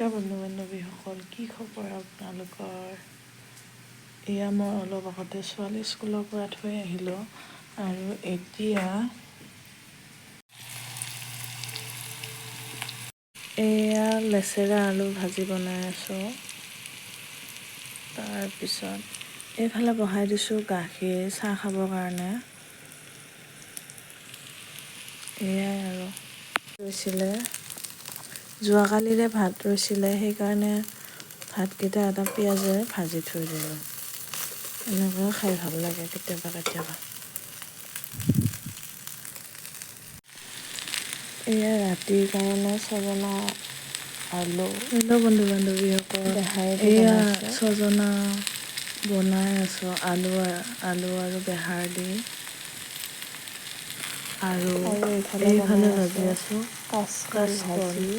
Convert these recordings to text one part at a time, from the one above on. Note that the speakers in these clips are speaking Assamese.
নমস্কাৰ বন্ধু বান্ধৱীসকল, কি খবৰ আপোনালোকৰ? এয়া মই অলপ আগতে ছোৱালী স্কুলৰ পৰা থৈ আহিলোঁ আৰু এতিয়া এয়া লেচেৰা আলু ভাজি বনাই আছোঁ। তাৰপিছত এইফালে বহাই দিছোঁ গাখীৰ চাহ খাবৰ কাৰণে। এয়াই আৰু ৰৈছিলে, যোৱাকালিৰে ভাত ৰৈছিলে, সেইকাৰণে ভাতকেইটা এটা পিঁয়াজেৰে ভাজি থৈ দিলোঁ। এনেকৈ খাই ভাল লাগে কেতিয়াবা কেতিয়াবা। এয়া ৰাতিৰ কাৰণে ছজনা আলু। হেল্ল' বন্ধু বান্ধৱীসকল, বেহাৰেদি এয়া বনাইছোঁ। ছজনা বনাই আছোঁ, আলু আৰু বেহাৰ দি। আৰু আৰু এইফালে এইফালে বনাই ভাজি আছোঁ আছোঁ কাচকল কাচকল। ভাজি।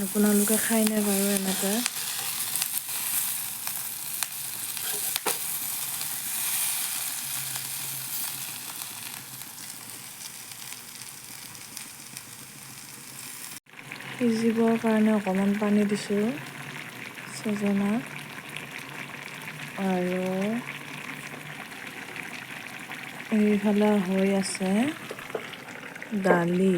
আপোনালোকে খায়নে বাৰু এনেকৈ? সিজিবৰ কাৰণে অকণমান পানী দিছোঁ ছজনা, আৰু এইফালে হৈ আছে দালি।